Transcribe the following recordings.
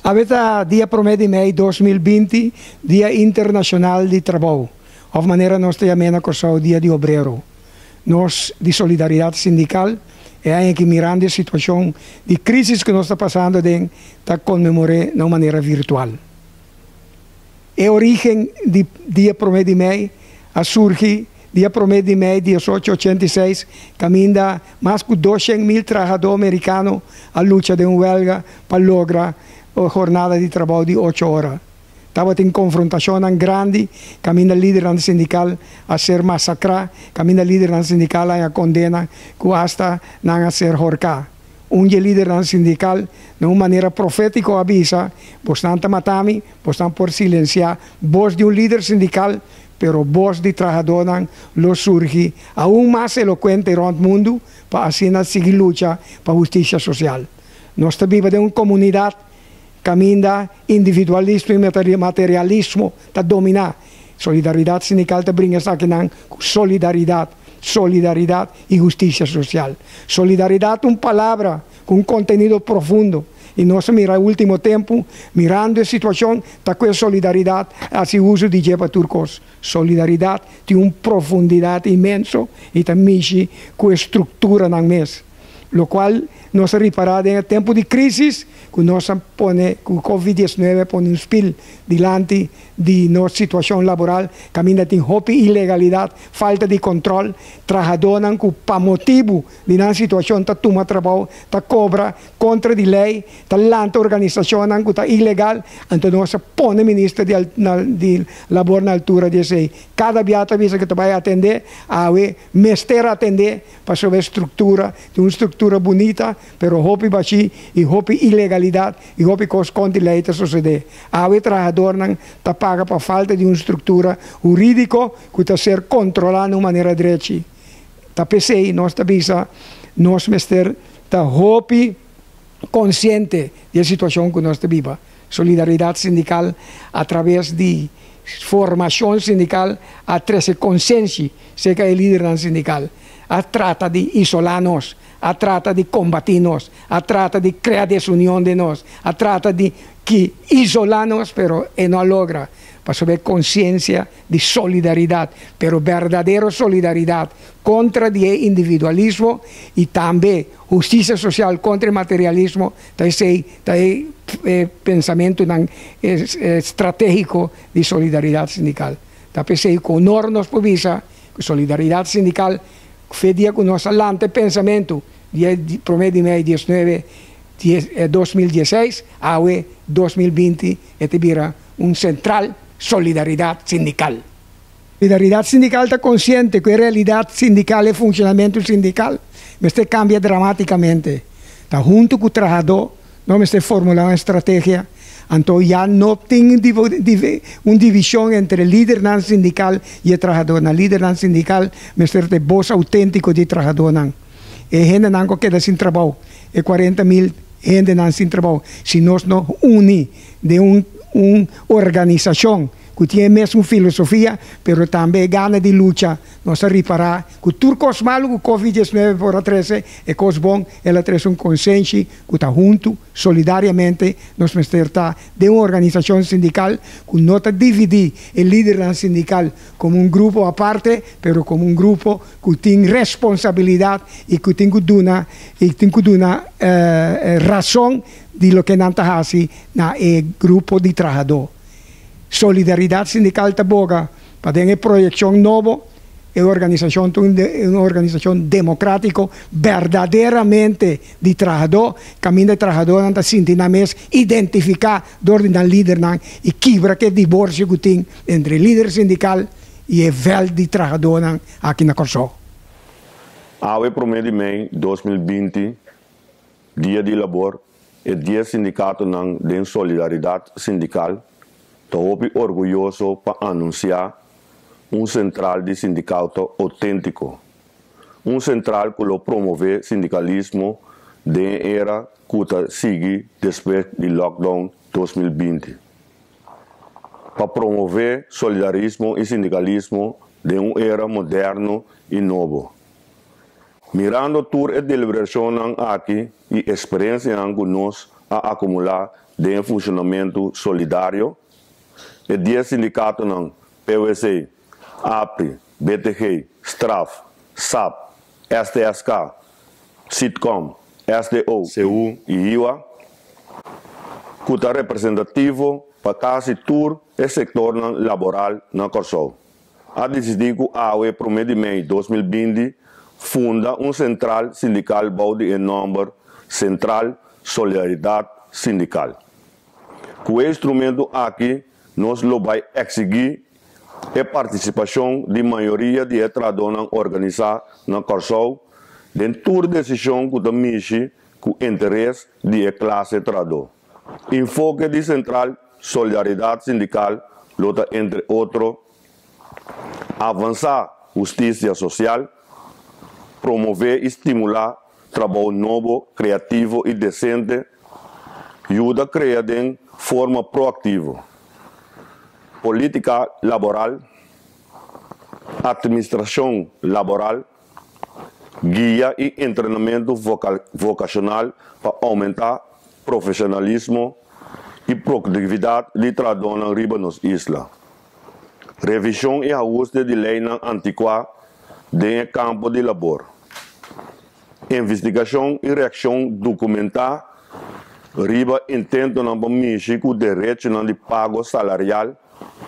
Awe ta dia promé di mei 2020, Dia Internashonal di Trabou, òf manera nos ta yam'é na Kòrsou Dia di Obrero. Nos di Solidaridat Sindikal e aña aki mirando e situashon di krísis ku nos ta pasando aden ta konmemor'é na un manera virtual. E orígen di dia promé di mei a surgi dia promé di mei 1886 kaminda mas ku 200.000 trahadó merikano a lucha den un wèlga pa logra hornada di trabou di ocho ora. Tabatin konfrontashonnan grandi kaminda lidernan sindikal a ser masakrá, kaminda lidernan sindikal a haña kondena ku asta nan a ser horká. Un dje lidernan sindikal na un manera profétiko a bisa, Bosnan ta mata mi, bosnan por silensiá bos di un lider sindikal, pero bos di trahadónan lo surgi aun mas elokuente rònt mundu pa asina sigui lucha pa hustisia sosial. Nos ta biba den un komunidat kaminda individualismo i materialismo ta dominá. Solidaridat sindikal ta bringa esakinan ku solidaridat, solidaridat i hustisia sosial. Solidaridat ta un palabra ku un kontenido profundo i nos a mira e último tempu, mirando e situashon, ta ku e solidaridat a hasi uso di dje pa tur kos. Solidaridat tin un profundidat inmenso i ta mishi ku e strukturanan mes. Lokual nos a ripará den e tempu di krísis ku nos a pone ku Covid 19 a pone un spil dilanti di nos situashon laboral kaminda tin hopi ilegalidat, falta di kòntròl, trahadónan ku pa motibu di nan situashon ta tuma trabou, ta kobra kontra di lei, ta lanta organisashonnan ku ta ilegal, anto nos a pone minister di di labor na altura di esei. Kada bia ta bisa ku ta bai atendé, awe mester atendé pasobra e struktura tin un struktura bunita pero hopi bashí i hopi ilegalidat i hopi kos kontra di lei ta sosodé. Awe trahadornan ta paga pa falta di un struktura hurídiko ku ta ser kontrolá na un manera drechi. Ta p'esei nos ta bisa nos mester ta hopi konsiente di e situashon ku nos ta biba. Solidaridat sindikal a traves di formashon sindikal a trese konsenshi serka e lidernan sindikal. A trata di isolá nos, a trata di kombatí nos, a trata di krea desunion den nos, a trata di ki isolá nos, pero e no a logra pasobra e konsiensia di solidaridat, pero berdadero solidaridat kontra di e individualismo i tambe hustisia sosial kontra e materialismo, ta esei ta e pensamentunan stratégiko di solidaridat sindikal. Ta p'esei ku honor nos por bisa ku solidaridat sindikal fe dia ku nos a lanta e pensamentu di e promé di mei 19 2016 awe 2020 e ta bira un sentral solidaridat sindikal. Solidaridat sindikal ta konsiente ku e realidat sindikal, e funshonamentu sindikal mester kambia dramatikamente. Ta huntu ku trahadó nos mester formulá un estrategia, anto ya no tin un divishon entre lidernan sindikal i e trahadónan. Lidernan sindikal mester ta e bos outéntiko di e trahadónan. E hendenan ku a keda sin trabou, e 40.000 hendenan sin trabou, si nos no uni den un un organisashon ku tin e mesun filosofia, pero tambe e gana di lucha, nos a ripará ku tur kos malu ku Covid 19 por a trese, e kos bon el a trese un konsenshi ku ta huntu, solidariamente, nos mester ta den un organisashon sindikal ku no ta dividí e lidernan sindikal komo un grupo aparte, pero komo un grupo ku tin responsabilidat i ku tin ku duna i tin ku duna rason di loke nan ta hasi na e grupo di trahadó. Solidaridat sindikal ta boga pa den e proyekshon nobo e organisashon ta un organisashon demokratiko berdaderamente di trahadó, kaminda e trahadónan ta sinti nan mes identifiká dor di nan lidernan i kibra ku e diborsio ku tin entre lider sindikal i e vèlt di trahadónan aki na Kòrsou. Awe promé di mei 2020, Dia di Labor, e 10 sindikatonan den Solidaridat Sindikal ta hopi orguyoso pa anunsiá un sentral di sindikauto outéntiko. Un sentral ku lo promové sindikalismo den e era ku ta sigui despues di lockdown 2020. Pa promové solidarismo i sindikalismo den un era moderno i nobo. Mirando tur e deliberashonnan aki i eksperensianan ku nos a akumulá den funshonamentu solidario. E 10 sindikatonan PWC, APRI, BTG, STRAF, SAP, STSK, SITCOM, SDO, CU i HIWA, ku ta representativo pa kasi tur e sektornan laboral na Kòrsou, a disidí ku awe 1 di mei 2020 funda un sentral sindikal bou di e nòmber Sentral Solidaridat Sindikal. Ku e instrumento aki nos lo bai eksigí e partisipashon di mayoria di e trahadónan organisá na Kòrsou den tur desishon ku ta mishi ku interes di e klase trahadó. Enfoke di Sentral Solidaridat Sindikal lo ta entre otro avansá hustisia sosial, promové i stimulá trabou nobo, kreativo i desente, yuda krea den forma proaktivo polítika laboral, atministrashon laboral, guia i entrenamentu vokashonal pa oumentá profeshonalismo i produktividat di trahadónan riba nos isla. Revishon i ahuste di leinan antikuá den e kampo di labor. Investigashon i reakshon dokumentá riba intentonan pa mishi ku derechonan di pago salarial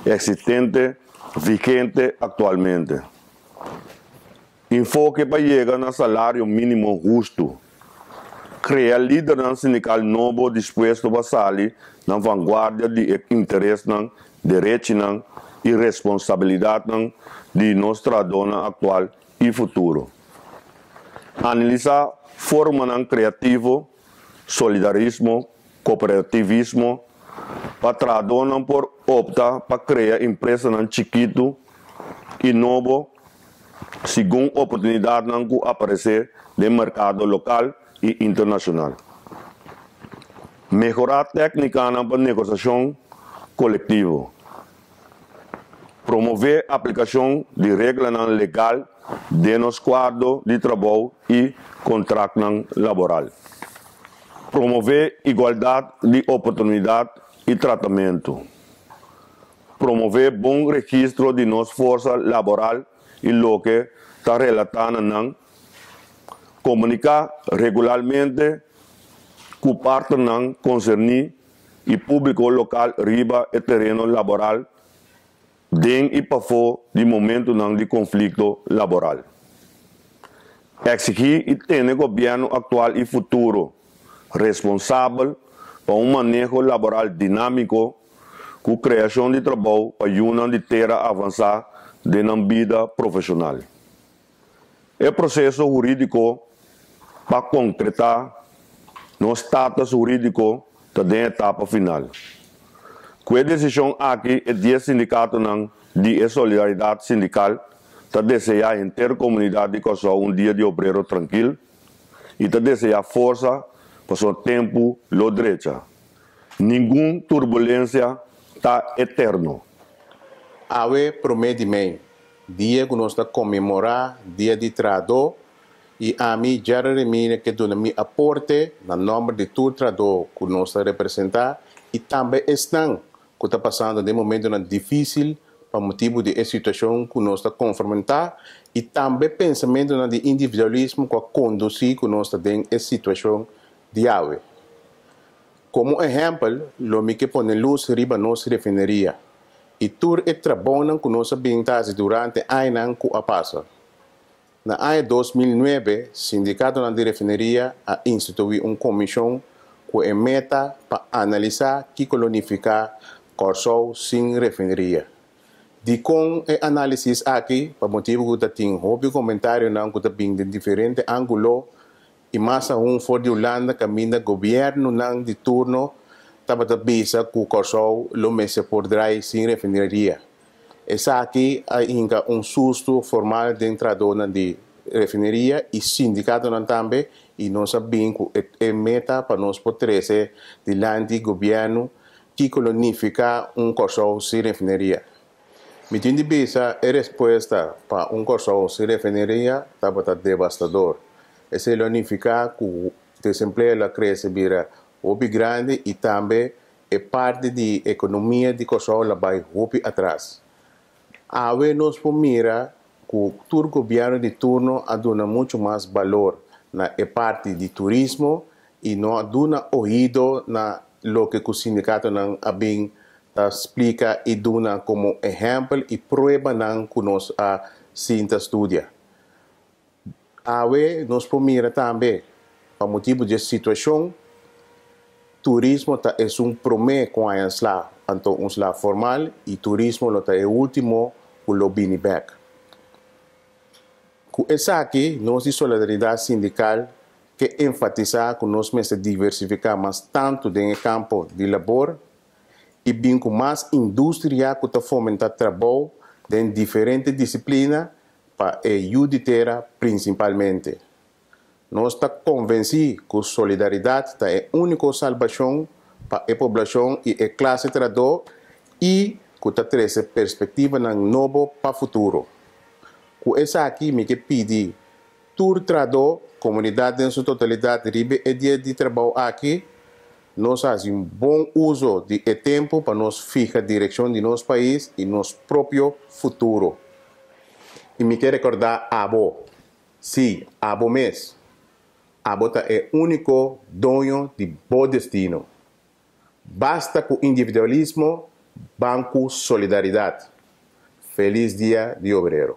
eksistente vigente aktualmente. Enfoke pa yega na salario mínimo hustu. Krea lidernan sindikal nobo dispuesto pa sali na vanguardia di e interesnan, derechinan i responsabilidatnan di nos trahadónan aktual i futuro. Analisá formanan kreativo, solidarismo, kooperativismo, pa trahadónan por opta pa krea empresanan chikitu i nobo segun oportunidatnan ku aparesé den merkado lokal i internashonal. Mehorá téknikanan pa negosiashon kolektivo. Promové aplikashon di reglanan legal den nos kuadro di trabou i kontraktnan laboral. Promové igualdat di oportunidat i tratamentu. Promové bon registro di nos forsa laboral i loke ta relatá na nan. Komuniká regularmente ku partnernan konserní i públiko lokal riba e tereno laboral den i pafó di momentunan di konflikto laboral. Eksigí i tene gobièrnu aktual i futuro responsabel pa un maneho laboral dinámiko ku kreashon di trabou pa yunan di tera avansá den nan bida profeshonal. E proseso hurídiko pa konkretá nos status hurídiko ta den etapa final. Ku e desishon aki e 10 sindikatonan di e Solidaridat Sindikal ta deseá henter komunidat di Kòrsou un Dia di Obrero trankil i ta deseá forsa pasobra tempu lo drecha. Ningun turbulensia ta eterno. Awe 1 di mei, dia ku nos ta konmemorá Dia di Trahadó, i ami, Gerald Remine, ke duna mi aporte na nòmber di tur trahadó ku nos ta representá i tambe esnan ku ta pasando den momentonan difísil pa motibu di e situashon ku nos ta konfrontá i tambe pensamentunan di individualismo ku a kondusí ku nos ta den e situashon di awe. Komo ehèmpel, lo mi ke pone lus riba nos refineria i tur e trabounan ku nos a bin ta hasi durante añanan ku a pasa. Na aña 2009, sindikatonan di refineria a instituí un komishon ku e meta pa analisá kiko lo nifiká Kòrsou sin refineria. Dikon e análisis aki? Pa motibu ku ta tin hopi komentarionan ku ta bin den diferente ángulo i mas aún for di Hulanda, kaminda gobièrnunan di turno tabata bisa ku Kòrsou lo mester por drai sin refineria. Esaki a hinka un sustu formal den trahadónan di refineria i sindikatonan tambe, i nos a bin ku e meta pa nos por trese dilanti gobièrnu kiko lo nifiká un Kòrsou sin refineria. Mi tin di bisa, e respuesta pa un Kòrsou sin refineria tabata devastador. Esei lo nifiká ku desempleo lo a krese bira hopi grandi i tambe e parti di ekonomia di Kòrsou la bai hopi atras. Awe nos por mira ku tur gobièrnu di turno a duna muchu mas balor na e parti di turismo i no a duna oido na loke ku sindikatonan a bin ta splika i duna komo ehèmpel i pruebanan ku nos a sinta studia. Awe nos por mira tambe pa motibu di e situashon, turismo ta esun promé ku haña sla, anto un sla formal i turismo lo ta e último ku lo bini bèk. Ku esaki nos di Solidaridat Sindikal ke enfatisá ku nos mester diversifiká mas tantu den e kampo di labor i bin ku mas industria ku ta fomentá trabou den diferente disiplina pa e yu di tera prinsipalmente. Nos ta konvensí ku solidaridat ta e úniko salbashon pa e poblashon i e klase trahadó i ku ta trese perspektivanan nobo pa futuro. Ku esaki mi ke pidi tur trahadó, komunidat den su totalidat riba e dia di trabou aki, nos hasi un bon uso di e tempu pa nos fiha direkshon di nos pais i nos propio futuro. I mi ke rekordá abo, sí, abo mes, abo ta e úniko doño di bo destino. Basta ku individualismo, ban ku solidaridat. Felis Dia di Obrero.